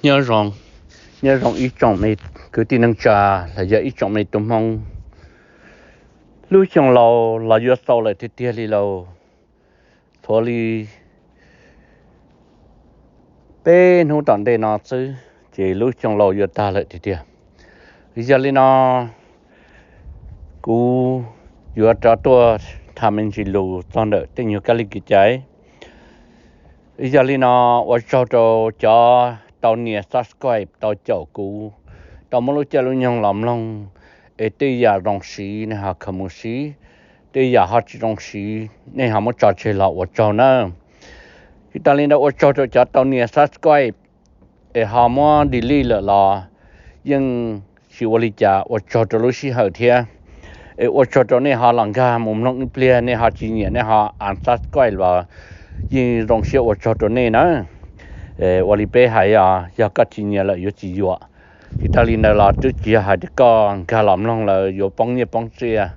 Nyob zoo, nyob zoo ib tsoom me kwv tij neej tsa los yog ib tsoom me tub Hmoob. Lub xyoo laus los yuav xaus lawm tiag tiag li lauj. Txhua li peb hnub tom ntej no xwb ces lub xyoo laus yuav tag lawm tiag tiag. Yog li no kuv yuav rov tuaj tham me ntsis lus txog ntawm tej nyuag kab li kev cai. Yog li no ua tsaug rau cov tau nias subscribe, tau caum kuv, tau muab lub caij lub nyoog los mloog, es tej yam zoo siv nej ho khaws mus siv, tej yam ho tsis zoo siv nej ho muab tso tseg los ua tsaug nawb. Tsis tas li ntawd ua tsaug rau cov tau nias subscribe es ho muab delete lawm los yeej tsis ua li cas, ua tsaug rau lub sij hawm thiab. Es ua tsaug rau nej ho los nkag mus mloog ib pliag, nej ho tsis nyiam nej ho unsubscribe los yeej zoo siab ua tsaug rau nej na. Ua li peb hais os, yog koj tsis nyiam lawm yuav tsis yuam. Tsis tas li ntawd los twb tsis yog hais tias koj nkag los mloog lawm yuav poob nyiaj poob txiaj,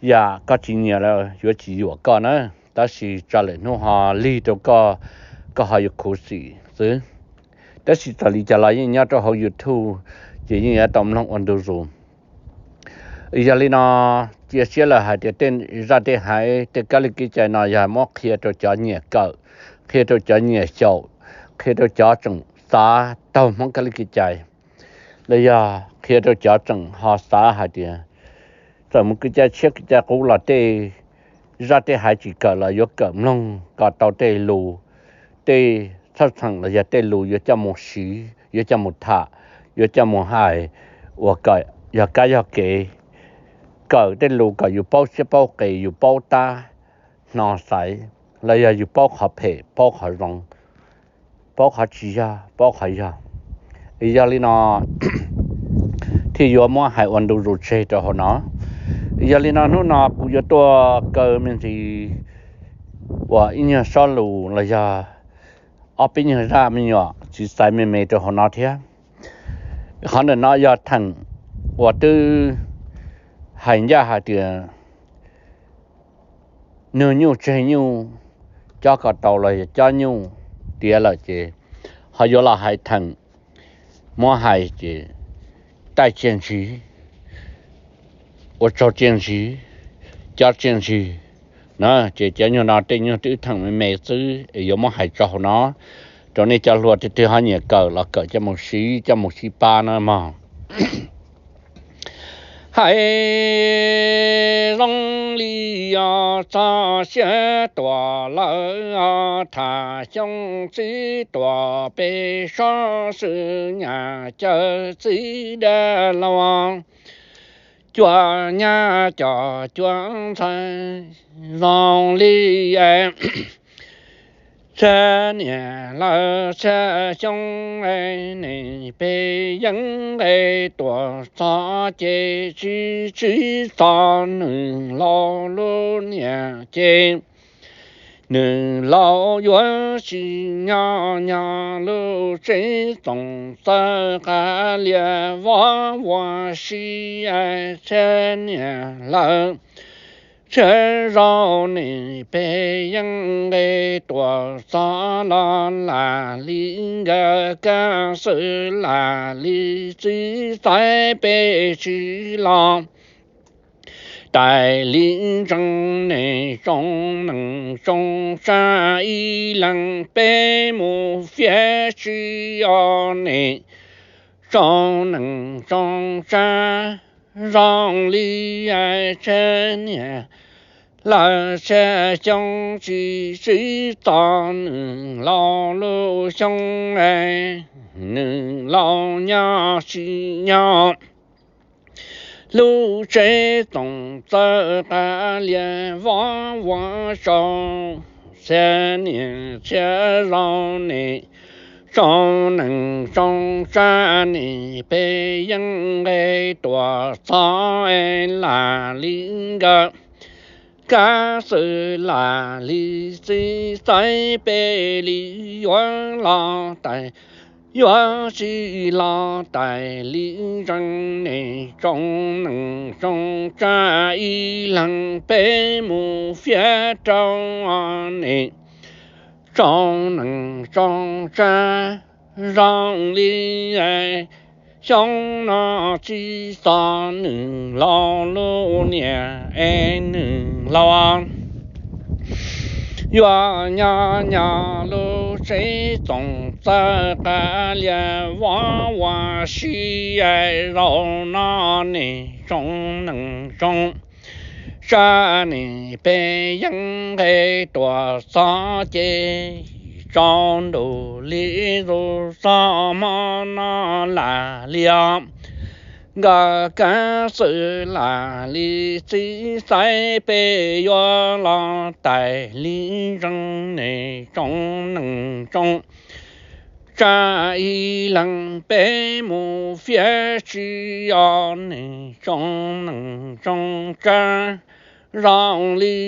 yam koj tsis nyiam lawm yuav tsis yuam koj na. Tab sis tso lawm hnub ho lig rau koj, koj ho yuav khuv xim xwb. Tab sis txawm li cas los yeej nyob rau hauv YouTube ces yeej yuav tau mloog ua ntu zus. Yog li no cia siab lawm hais tias tej zaj tej haiv tej kab li kev cai no yog muab qhia rau cov nyiam kawm, qhia rau cov nyiam xyaum, qhia rau cov tseem xav taug Hmoob kab li kev cai, los yog qhia rau cov tseem ho xav hais tias txawm mus kev cai tshiab kev cai qub los tej zaj tej haiv tsis kawm los yuav kawm mloog kom tau tej lus, tej txhawj txheem los yog tej lus yuav coj mus siv, yuav coj mus tham, yuav coj mus hais, uas kom yog kab yog kev. Kawm tej lus kom yus paub siab paub qis, yus paub tab hno xaiv, los yog yus paub qhov phem paub qhov zoo, paub qhov tsis yog paub qhov yog. Yog li no thiaj yuav muab hais ua ntu zus tseg rau hauv no. Yog li no hnub no kuv yuav tuaj kaw me ntsis uas ib nyuag sob lus los yog ob peb nyuag zaj me nyuam txiv xaiv me me rau hauv no thiab. Qhov ntawm no yog theem uas twb hais ncaj hais tias nug nyuj tseg nyuj, cob kom tau los yog cob nyuj tiav lawm ces ho yuav los hais theem, muab hais ces taij txiaj ntsig, ua tsaug txiaj ntsig, cob txiaj ntsig na. Ces cov nyuag no tej nyuag twb theem me me xwb es yuav muab hais tso hauv no rau nej cov hluas twg twg ho nyiam kawm los kawm coj mus siv coj mus sib pab na mog. Hais zoo li os txog siab tuam lawm os, tham xyoo txwv tuam peb sob swm nyam caw txwv dab laug, cuam nyab cov cuam ntxhais zoo li es txhiab niam lawv txhiab xyoo, nws peb yeej nqe tuam txog ces tsis txhob nws laus lub niam ces nws laus yuav tsis nyob nyob lub tsev txoos txawj qab lias vov vuas si, txhiab niam lawv txhiab zaus nws peb yeej nqe tuam txog los lam li nkawd kaj xwm lam li txwv xaiv peb tsis los tais li ntsees nws tsoom neej tsoom tsav ib leeg peb mus fiab tsis os nws tsoom neej tsoom tsav zoo li txhiab niam lawv txhiab xyoo tsis txwv txog nws laus lub xyoo, nws laus nyob tsis nyob lub tsev txoos txawj qab lias vov vuas sau, txhiab niam txhiab zaus nws tsoom neej tsoom tsav nws peb yeej nqe tuam txog lam li nkawd kaj xwm lam li txwv xaiv peb li yuav los tais yuav tsis los tais li ntsees nws tsoom neej tsoom tsav ib leeg peb mus fiab rau nws tsoom neej tsoom tsav Zoo li xyoo no tsis txog nws laus lub niam es nws laus yuav nyob nyob lub tsev txoos txawj qab lias vov ua si. Zaum no nim tsoo nees tsoo tsab nim peb yeeb nqe tuam txog ces tsaus ntuj li zus txog hmo no lam li os. Nkawd kab xwm lam li txiv xaiv peb yuav los tais li ntsees nim tsoo nees tsoo tsab ib leeg peb mus fiab tsis os nim tsoo nees tsoo tsab. Zoo li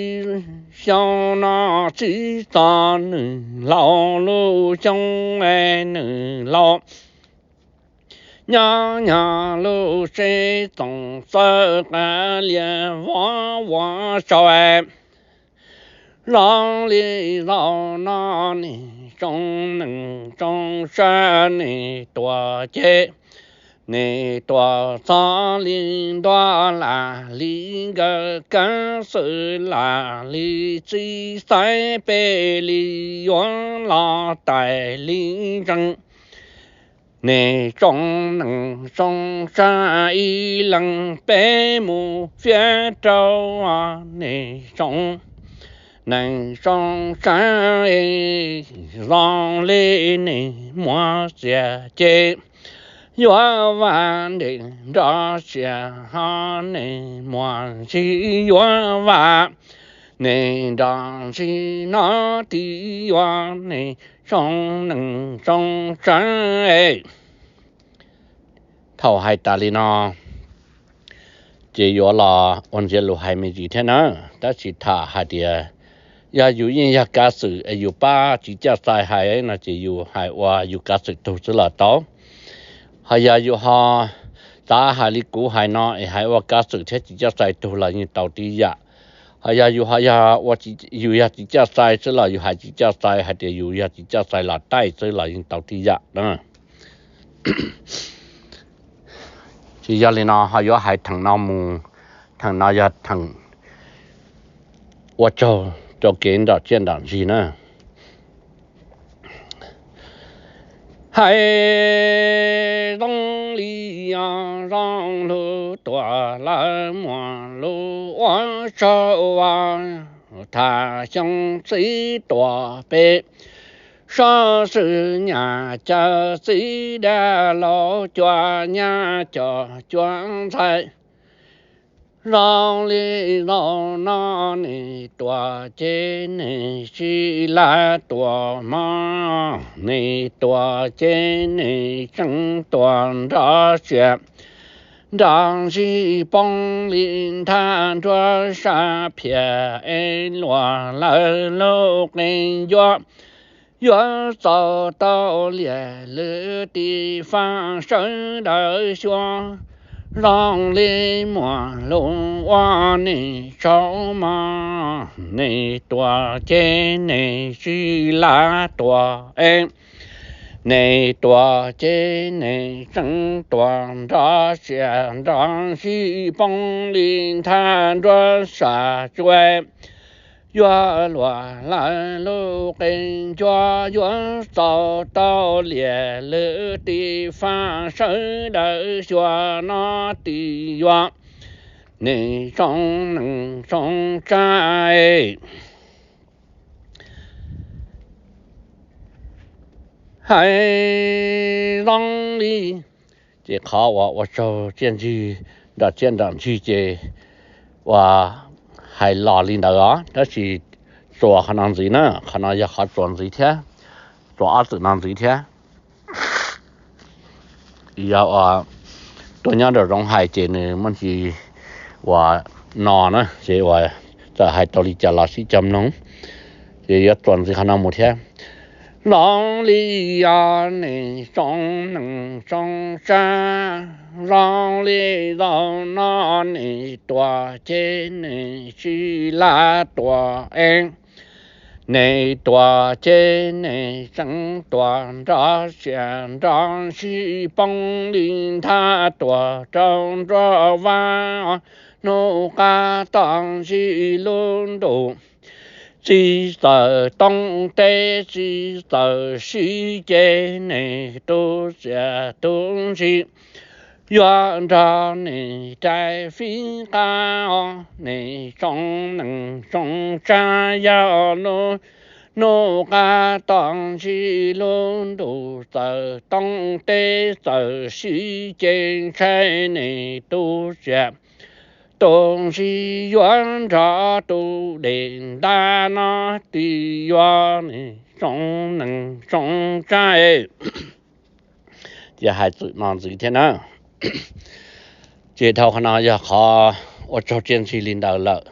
xyoo no tsis txog nws laus lub xyoo es nws laus nyob nyob lub tsev txoos txawj qab lias vov ua tsau. Zoo li zaum no nim tsoo nees tsoo tsab nim tuam ces nim tuam txog li ntua lam li nkawd kab xwm lam li txiv xaiv peb li yuav los tais li ntsees nim tsoo nees tsoo tsab ib leeg peb mus fiab rau nim tsoo nees tsoo tsab. Zoo li nim muaj txiag ces yuav vam ntim nrov tsiag ho nim muaj ntsis yuav vam nim nrov ntsis no tim yuav nim tsoo nees tsoo tsab. Thaum hais tas li no ces yuav los ua ntxiv lus hais me ntsis thiab na, tab sis tham hais tias yog yus yeej yog kav xwm es yus pab tsis caj xais hais no ces yus hais ua yus kav xwm tug xwb los tau. Ho yog yus ho xav hais li kuv hais no es hais ua kav xwm thiab tsis caj xais tug los yeej tau tib yam. Ho yog yus ho yog ua, yus yog tsis caj xais xwb los yus hais tsis caj xais hais tias yus yog tsis caj xais los taij xwb los yeej tau tib yam na. Tsis yog li no ho yuav hais theem no mus, theem no yog theem ua tsaug rau kev nrom tsiaj nrom ntsig na. Hais zoo li os zoo lug tuam lawv muaj lus ua tsaug as, tham xyoo txiv tuam peb sob xwm nyam caw txiv dab laug cua nyab cov cua ntxhais. Zoo li zaum no nim tuam ces nim tsis lam tuam mog, nim tuam ces nim tseem tuam nrov tsiag nrov ntsig poob li nthaj nruab sab phiaj es luag lawv lub qe ncuab yuav txaus tau liam lwm tiv faj sawv daws xyuas. Zoo li muaj lus ua nim tsaug mog, nim tuam ces nim tsis lam tuam es nim tuam ces nim tseem tuam nrov tsiag nrov ntsig poob li nthaj nruab sab tsua yuav luag lawv lub qe ncuab yuav txaus tau liam lwm tiv faj sawv daws xyuas no tim yuav nim tsoo nees tsoo tsab. Hais zoo li ces qhov uas ua tsaug tsiaj ntsig nrom tsiaj nrom ntsig ces uas hais los li ntawd os, tab sis txuas qhov no ntxiv na, qhov no yog qhov txuas ntxiv thiab, txuas ob txwm no ntxiv thiab. Yog uas tuaj nyob nraum zoov hais ces nws muaj ntsis uas no na ces uas txawm hais tau li cas los sib cog mloog, ces yuav txuas ntxiv qhov no mus thiab. Zoo li os nim tsoo nees tsoo tsab, zoo li zaum no nim tuam ces nim tsis lam tuam es Nej tuag ces nej tseem tuag nrov sia nrov sib poob li nthab tuag rau nruab vaj, hnub qab toj ntsis lub ntuj txiv txawm toob teb txiv txawm sib ces nej tu txias tu ntsis yuav nrog nej rais fib qab, nej tsoom neej tsoom tsav yog lub hnub qab toj ntsis lub ntuj txawm toob teb txawm sib ces ntshai nej tu txias tu ntsis yuav nrog tus dej ntab no tig yuav nej tsoom neej tsoom tsav. Ces hais txwm no ntxiv thiab na. Ces dhau qhov no yog qhov ua tsaug txiaj ntsig li ntawd lawm,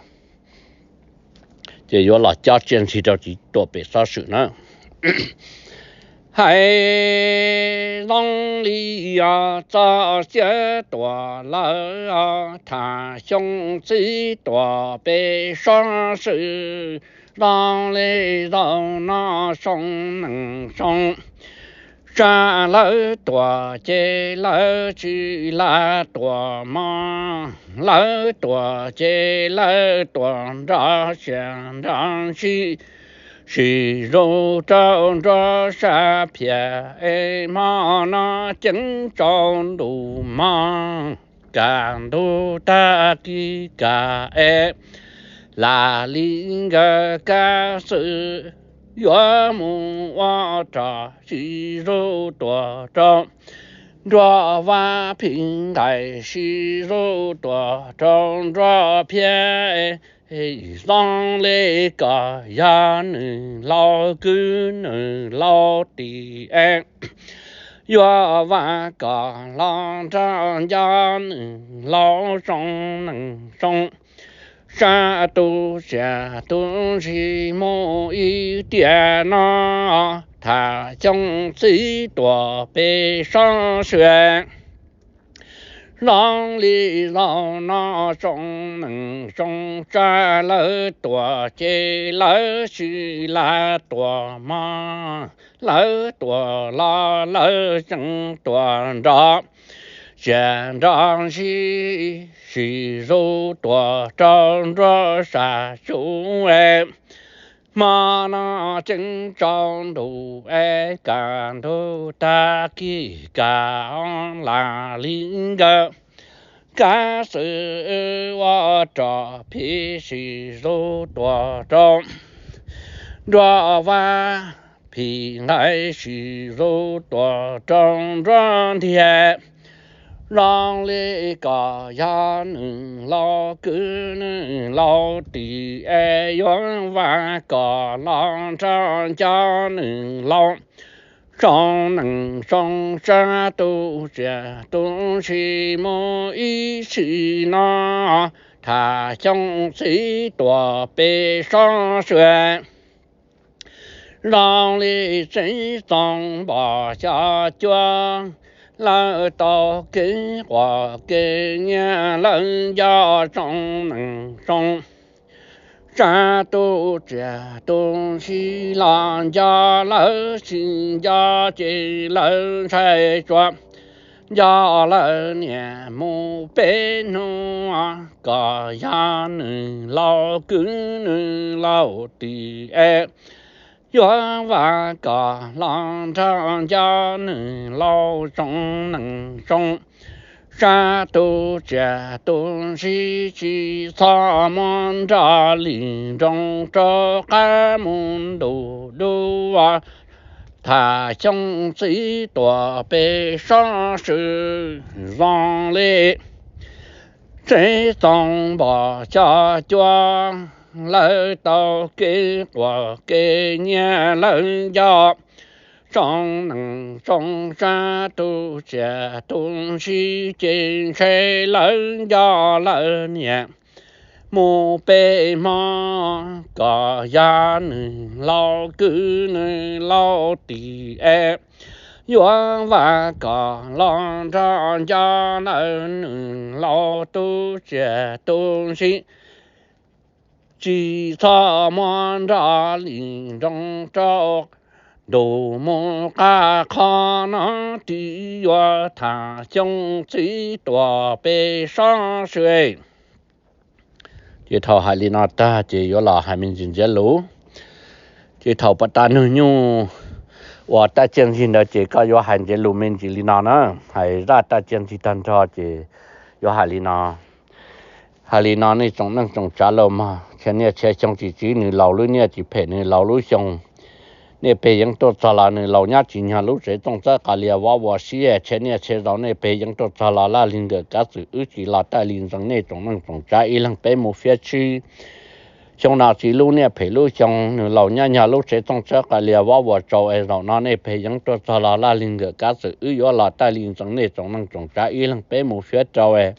ces yuav los cob txiaj ntsig rau txiv tuam pem xov xwm na. Hais zoo li os txoj sia tuam lawm os, tham xyoo txiv tuam pem xov xwm, zoo li zaum no zoo neej zoo tsav lawv tuam ces lawv tsis lam tuam mog, lawv tuam ces lawv tuam nrov sia nrov ntsis, sim zuj rau nruab sab phiaj es hmo no ceeb tsaus ntuj mog, kaj ntug tag kis kaj es lam li nkawd kaj xwm yuav mus ua rog sim zuj tuam rau nruab vaj phim nqaim sim zuj tuam rau nruab phiaj, zoo li kom yog nws laus kwv nws laus tij es yuav vam kom los nrog nco nws laus zoo neej zoo tsav tu txias tu ntsis mus ib tiam no, tham xyoo txiv tuam pem xov xwm, zoo li zaum no zoo neej zoo tsav lawv tuam ces lawv tsis lam tuam mog, lawv tuam los lawv tseem tuam nrov sia nrov ntsis, sim zuj tuam rau nruab sab xyuv es hmo no ceeb tsaus ntuj es kaj ntug tag kis kaj lam li nkawd kaj xwm ua rog phim sim zuj tuam rau nruab vaj phim nqaim sim zuj tuam rau nruab ntiag, zoo li kom yog nws laus kwv nws laus tij es yuav vam kom los nrog nco nws laus zoo neej zoo tsav tu txias tu ntsis mus ib sim no, tham xyoo txiv tuam pem xov xwm, zoo li tsev txoos npog xyom cua, lawv tau kev quaj kev nyiav lawv nco zoo neej zoo tsav tu txias tu ntsis los nco lawv tsis nco ces lawv ntshai tsua nco lawv niam mus peb hnub, kom yog nws laus kwv nws laus tij es yuav vam kom los nrog nco nws laus zoo neej zoo tsav tu txias tu ntsis tsis txhob muab nrog li nroo rau qab mus ntuj dub, tham xyoo txiv tuam pem xov xwm, zoo li tsev txoos npog xyom cua, lawv tau kev quaj kev nyiav lawv nco zoo neej zoo tsav tu txias tu ntsis ces ntshe lawv nco lawv niam mus peb hmo, kom yog nws laus kwv nws laus tij es yuav vam kom los nrog nco lawv nws laus tu txias tu ntsis tsis txhob muab nroj li nroo rau ntuj mus qab qhov no, twb yuav tham xyoo txiv tuaj pem sob sua. Ces thaum hais li no tag ces yuav los hais me ntsis ntsiav lus. Ces thaum pos tas nug nyuj uas taj ciaj ntsig ntawd ces koj yuav hais ntsiav lus me ntsis li no na, hais zaj taj ciaj ntsig tag nrho ces yuav hais li no. Hais li no nej tsoom neej tsoom tsav los mog, tshe niaj tshe xyoo tsis txwv nws laus lub niaj, tsis phem nws laus lub xyoo. Nej peg yeeb tuaj txog los nws laus nyab tsis nyog lub tsev txooj txawb qa lias vov vuas siab, tshe niaj tshe zaus nej peg yeeb tuaj txog los laj li nkawm kav txwm wb tsis los taj li ntxeev nej tsoom neej tsoom tsav ib leeg peb mus fiab tsib. Xyoo no txiv lub niaj phem lub xyoo, nws laus nyab nyog lub tsev txooj txawb qa lias vov vuas tsau es zaum no nej peg yeeb tuaj txog los laj li nkawm kav txwm wb yuav los taj li ntxeev nej tsoom neej tsoom tsav ib leeg peb mus fiab rau es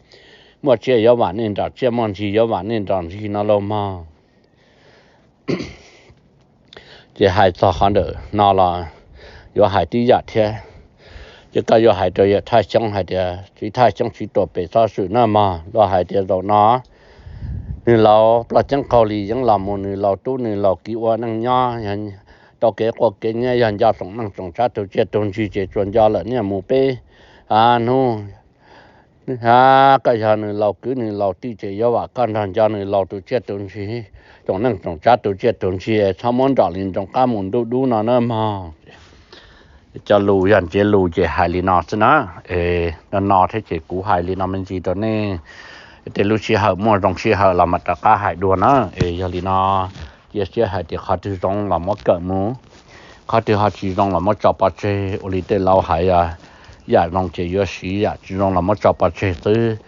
muaj tsiaj yuav vam nej nrog tsiaj, muaj ntsis yuav vam nej nrog ntsis no los mog. Ces hais txog qhov ntawm no los yuav hais tib yam thiab. Ces koj yuav hais rau yawm Thaj Xyoob hais tias txiv Thaj Xyoob tsis tuaj pem txhob swm na mog, los hais tias zaum no nws laus ploj ceeb qaug li yeeb los mus, nws laus tub nws laus kiv ua neej nyob tau kev quaj kev nyiab, yog nco tsoom neej tsoom tsav tus tsiaj tus ntsig ces tsuas nco lawm niaj mus peb hnub. Koj yog nws laus kwv nws laus tij ces yuav vam koj nrog nco nws laus tus tsiaj tus ntsig, tsoom neej tsoom tsav tus tsiaj tus ntsig, txhob muab nroj li nroo qab mus ntuj dub no na mog. Cov lus yog ntsiav lus ces hais li no xwb na. No no thiab ces kuv hais li no me ntsis rau nej, tej lub sij hawm muaj zoo sij hawm los mam rov qab hais dua na. Es yog li no, cia siab hais tias qhov twg zoo los muab kawm mus, qhov twg ho tsis zoo los muab tso pov tseg. Ua li tej laus hais, yam zoo ces yuav siv, yam tsis zoo los muab tso pov tseg xwb.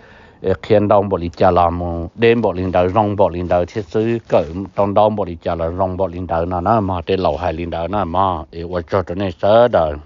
Qhia ntau npaum li cas los mus deb npaum li ntawd, zoo npaum li ntawd thiab xwb, kawm tau ntau npaum li cas los zoo npaum li ntawd no na mog, tej laus hais li ntawd na mog. Es ua tsaug rau nej sawv daws.